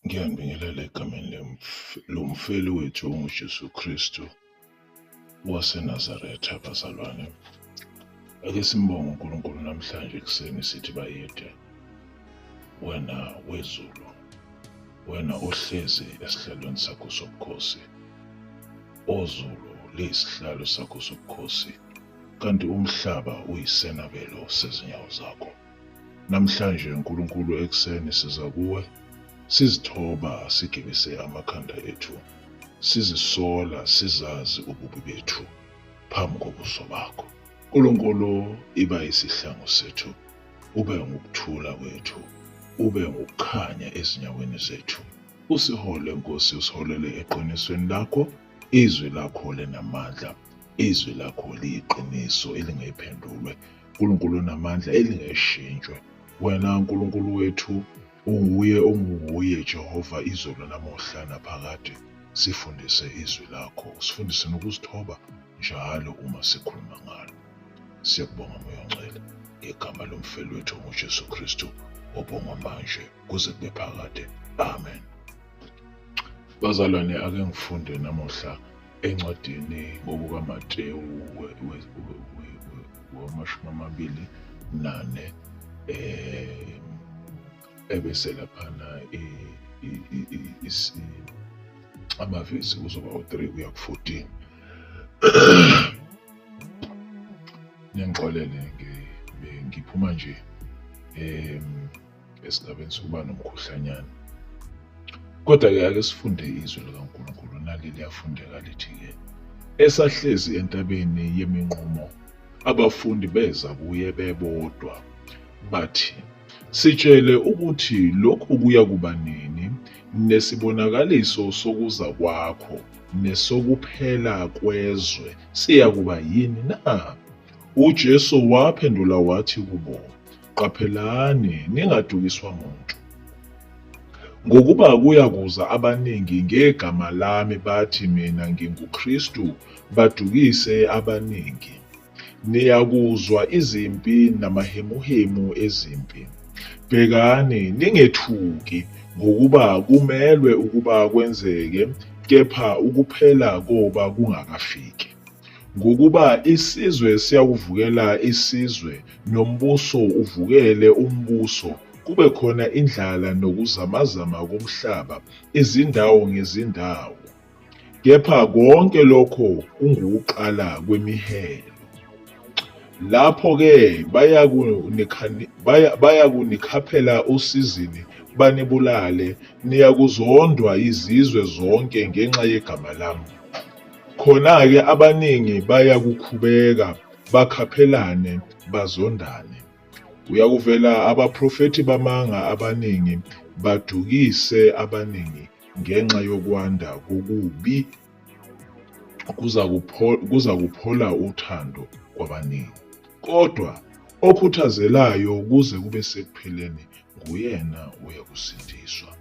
Ngiyanibingelela egameni lomfeli wethu onguJesu Kristu waseNazaretha, bazalwane. Ake simbonge uNkulunkulu namhlanje ekuseni sithi bayede wena wezulu, wena ohlezi esihlalweni sakho sobukhosi, ozulu liyisihlalo sakho sobukhosi, kanti umhlaba uyisenabelo sezinyawo zakho. Namhlanje uNkulunkulu ekuseni siza kuwe sizithoba sigibise amakhanda ethu, sizisola sizazi ububi bethu phambi kobuso bakho. uNkulunkulu iba isihlangu sethu, ube ngukuthula kwethu, ube ngukukhanya ezinyaweni zethu. Usihole Nkosi, usiholele eqinisweni lakho. Izwi lakho linamandla, izwi lakho liyiqiniso elingephendulwe. uNkulunkulu onamandla elingeshintshwe. Wena Nkulunkulu wethu unguye onguye Jehova izolo namuhla naphakade. Sifundise izwi lakho, sifundise nokuzithoba njalo uma sikhuluma ngalo. Siyakubonga Moya oNgcwele ngegama lomfeli wethu onguJesu Kristu obongwa manje kuze kube phakade. Amen. Bazalwane, ake ngifunde namuhla encwadini ngokukaMatewu wama-24 ebese laphana amavesi kuzoba u-3 kuya ku-14. Ningixolele, ngiphuma nje esigabeni sokuba nomkhuhlanyana. Kodwa-ke ake sifunde izwi likaNkulunkulu, nali liyafundeka lithi-ke, esahlezi entabeni yeminqumo, abafundi beza kuye bebodwa, bathi, sitshele ukuthi lokhu kuya kuba nini, nesibonakaliso sokuza kwakho nesokuphela kwezwe siyakuba yini na? UJesu waphendula wathi kubo, qaphelani ningadukiswa muntu. Ngokuba kuyakuza abaningi ngegama lami bathi mina nginguKristu, badukise abaningi. Niyakuzwa izimpi namahemuhemu ezimpi. Bhekani, ningethuki, ngokuba kumelwe ukuba kwenzeke, kepha ukuphela koba kungakafiki. Ngokuba isizwe siyakuvukela isizwe, nombuso uvukele umbuso, kube khona indlala nokuzamazama komhlaba izindawo ngezindawo. Kepha konke lokho kungukuqala kwemihelo. Lapho-ke bayakunikhaphela osizini banibulale, niyakuzondwa izizwe zonke ngenxa yegama lami. Khona-ke abaningi bayakukhubeka, bakhaphelane, bazondane. Kuyakuvela abaprofethi bamanga abaningi, badukise abaningi. Ngenxa yokwanda kokubi kuza kuphola uthando kwabaningi. Kodwa okhuthazelayo kuze kube sekupheleni nguyena oyakusindiswa.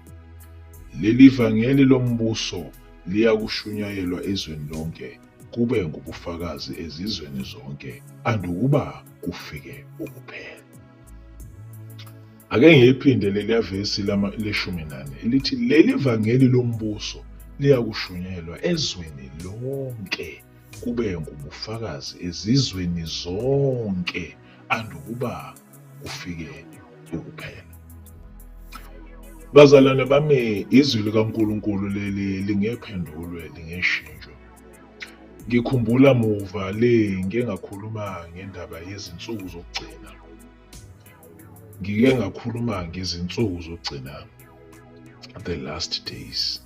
Leli vangeli lombuso liyakushunyayelwa ezweni lonke, kube ngubufakazi ezizweni zonke, andukuba kufike ukuphela. Ake ngiyiphinde leliya vesi leshumi nane elithi leli vangeli lombuso liyakushunyayelwa ezweni lonke kube ngubufakazi ezizweni zonke andukuba kufike ukuphela. Bazalwane bami, izwi likaNkulunkulu leli lingephendulwe, lingeshintshwe. Ngikhumbula muva le ngike ngakhuluma ngendaba yezinsuku zokugcina. Ngike ngakhuluma ngezinsuku zokugcina, the last days.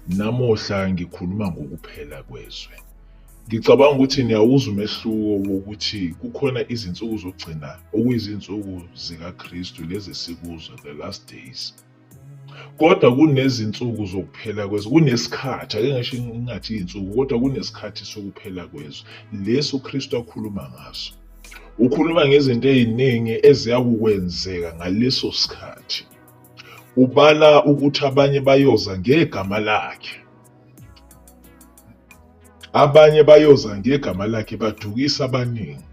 Namuhla ngikhuluma ngokuphela kwezwe. Ngicabanga ukuthi niyawuzwa umehluko wokuthi kukhona izinsuku zokugcina okuyizinsuku zikaKristu lezi esikuzo, the last days. Kodwa kunezinsuku zokuphela kwezwe, kunesikhathi, ake ngisho ngingathi iy'nsuku, kodwa kunesikhathi sokuphela kwezwe lesi uKristu akhuluma ngaso. Ukhuluma ngezinto ey'ningi eziyakukwenzeka ngaleso sikhathi. Ubala ukuthi abanye bayoza ngegama lakhe. Abanye bayoza ngegama lakhe badukisa abaningi.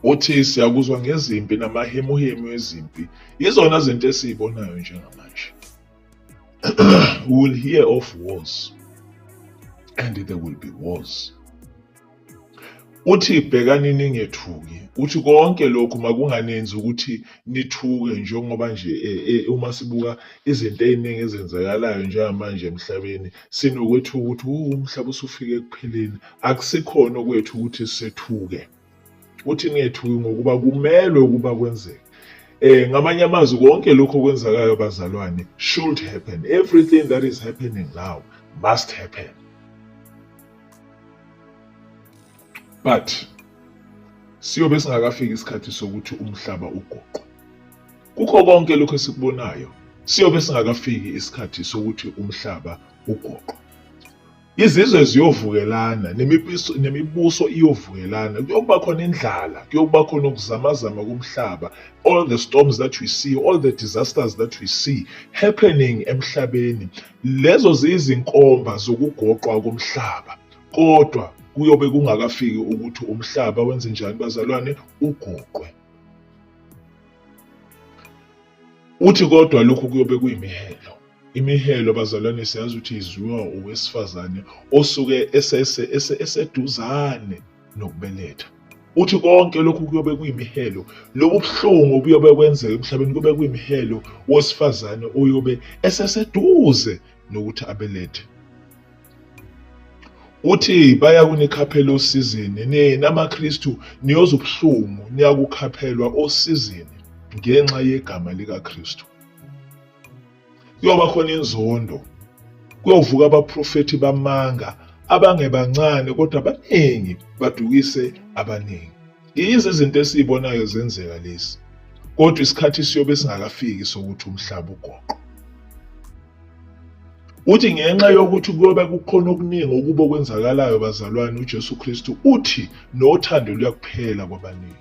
Uthi siyakuzwa ngezimpi namahemuhemu ezimpi, izona zinto esizibonayo njengamanje. We will hear of wars, and there will be wars. Uthi bhekani ningethuki. Uthi konke lokhu makunganenzi ukuthi nithuke njengoba nje uma sibuka izinto ey'ningi ezenzakalayo njengamanje emhlabeni sinokwethuka ukuthi umhlaba usufike ekupheleni. Akusikhona okwethu ukuthi sethuke. Uthi ningethuki ngokuba kumelwe ukuba kwenzeke. Ngamanye amazwi konke lokhu okwenzakayo bazalwane should happen. Everything that is happening now must happen. But siyobe singakafiki isikhathi sokuthi umhlaba ugoqwe. Kukho konke lokho esikubonayo, siyobe singakafiki isikhathi sokuthi umhlaba ugoqwe. Izizwe ziyovukelana, nemibuso iyovukelana, kuyokuba khona indlala, kuyokuba khona ukuzamazama komhlaba, all the storms that we see, all the disasters that we see happening emhlabeni, lezo ziyizinkomba zokugoqwa komhlaba. Kodwa kuyobe kungakafiki ukuthi umhlaba wenze njani bazalwane, ugoqwe. Uthi kodwa lokhu kuyobe kuyimihelo. Imihelo bazalwane siyazi ukuthi izwiwa owesifazane osuke eseduzane nokubeletha. Uthi konke lokhu kuyobe kuyimihelo. Lobu buhlungu obuyobe kwenzeka emhlabeni kube kuyimihelo wesifazane oyobe eseseduze nokuthi abelethe. Uthi baya kunikhaphela osizini, nina maKristu niyozwa ubuhlungu, niyakukhaphelwa osizini ngenxa yegama likaKristu. Kuyoba khona inzondo, kuyovuka abaprofethi bamanga abangebancane kodwa abaningi badukise abaningi. Yizo izinto esizibonayo zenzeka lezi, kodwa isikhathi siyobe singakafiki sokuthi umhlaba ugoqwe. Uthi ngenxa yokuthi kuyobe kukhona okuningi okubi okwenzakalayo bazalwane, uJesu Kristu uthi nothando luyakuphela kwabaningi.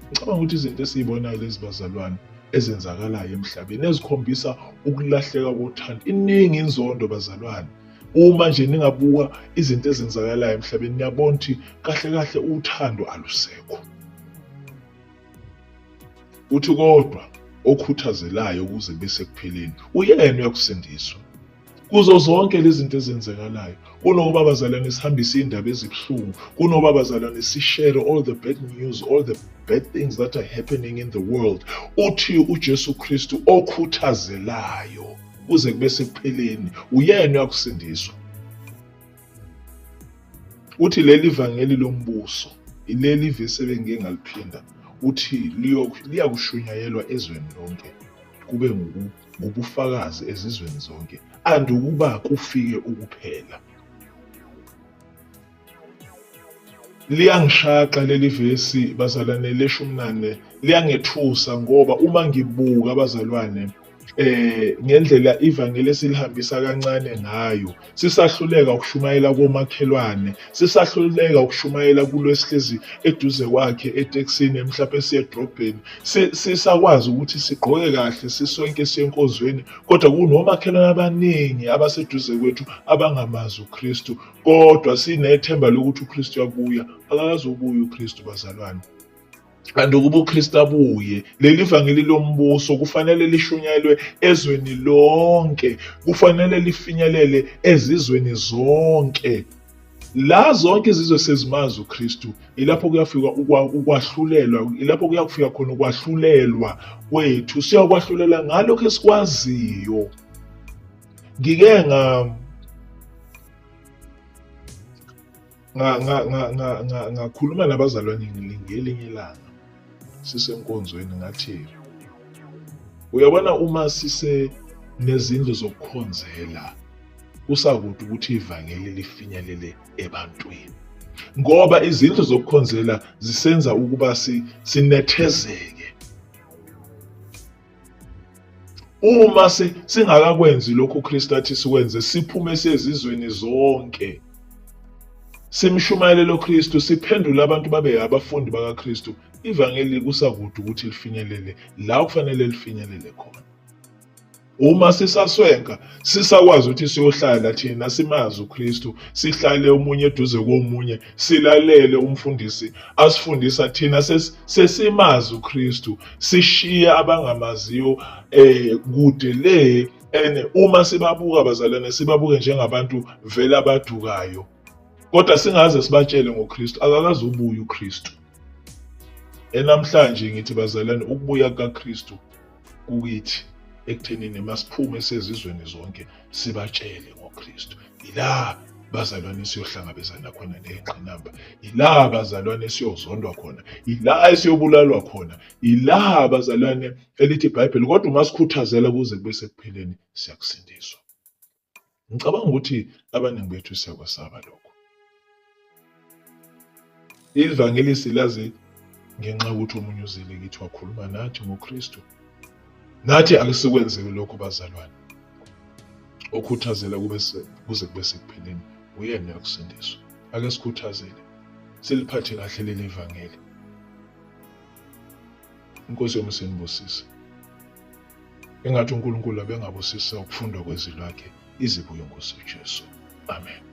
Ngicabanga ukuthi izinto esizibonayo lezi bazalwane ezenzakalayo emhlabeni ezikhombisa ukulahleka kothando, iningi inzondo bazalwane. Uma nje ningabuka izinto ezenzakalayo emhlabeni niyabona ukuthi kahle kahle uthando alusekho. Uthi kodwa okhuthazelayo ukuze bese kupheleni uyena uyakusindiswa. Kuzo zonke lezi zinto ezenzekalayo, kunokuba bazalwane sihambise iy'ndaba ezibuhlungu, kunokuba bazalwane sishere all the bad news, all the bad things that are happening in the world, uthi uJesu Kristu okhuthazelayo kuze kube sekupheleni uyena uyakusindiswa. Uthi leli vangeli lombuso, ileli vesi ebengike ngaliphinda, uthi liyakushunyayelwa ezweni lonke kube ngubufakazi ezizweni zonke andukuba kufike ukuphela. Liyangishaqa leli vesi bazalwane leshumi nane, liyangethusa ngoba uma ngibuka bazalwane ngendlela ivangeli esilihambisa kancane ngayo, sisahluleka ukushumayela komakhelwane, sisahluleka ukushumayela kulo esihlezi eduze kwakhe etekisini, mhlawumbe siye edrobheni, sisakwazi ukuthi sigqoke kahle sisonke siye enkonzweni, kodwa kunomakhelwane abaningi abaseduze kwethu abangamazi uKristu, kodwa sinethemba lokuthi uKristu uyabuya. Akakazubuya uKristu bazalwane. Kanti ukuba uKristu abuye, leli vangeli lombuso kufanele lishunyayelwe ezweni lonke, kufanele lifinyelele ezizweni zonke. La zonke izizwe sezimazi uKristu, ilapho kuyafika ukwahlulelwa, ilapho kuyakufika khona ukwahlulelwa kwethu. Siyakwahlulela ngalokho esikwaziyo. Ngike ngakhuluma nabazalwane ngelinye ilanga sisenkonzweni, ngathi uyabona uma sise nezindlu zokukhonzela kusakude ukuthi ivangeli lifinyelele ebantwini, ngoba izindlu zokukhonzela zisenza ukuba sinethezeke. Uma singakakwenzi lokhu uKristu athi sikwenze, siphume sezizweni zonke, simshumayele lo Kristu, siphendule abantu babe abafundi bakaKristu, ivangeli kusakude ukuthi lifinyelele la kufanele lifinyelele khona. Uma sisaswenka, sisakwazi ukuthi siyohlala thina simazi uKristu, sihlale omunye eduze komunye, silalele umfundisi asifundisa thina sesimazi uKristu, sishiye abangamaziyo kude le. And uma sibabuka bazalwane, sibabuke njengabantu vele abadukayo, kodwa singaze sibatshele ngoKristu. Akakaze ubuye uKristu. Enamhlanje ngithi bazalwane, ukubuya kukaKristu kukithi ekuthenini masiphume sezizweni zonke sibatshele ngoKristu. Ila bazalwane siyohlangabezana khona nengqinamba, ila bazalwane siyozondwa khona, ila esiyobulalwa khona, ila bazalwane elithi iBhayibheli, kodwa uma sikhuthazela kuze kube sekupheleni siyakusindiswa. Ngicabanga ukuthi abaningi bethu siyakwesaba lokho. Ivangeli silazi ngenxa yokuthi omunye uzile kithi wakhuluma nathi ngoKristu. Nathi ake sikwenzeke lokho bazalwane. Okhuthazela kube kuze kube sekupheleni uyena uyakusindiswa. Ake sikhuthazele, siliphathe kahle leli vangeli. Inkosi yomusa inibusise. Engathi uNkulunkulu abengabusisa ukufundwa kwezwi lakhe izibuye Nkosi uJesu. Amen.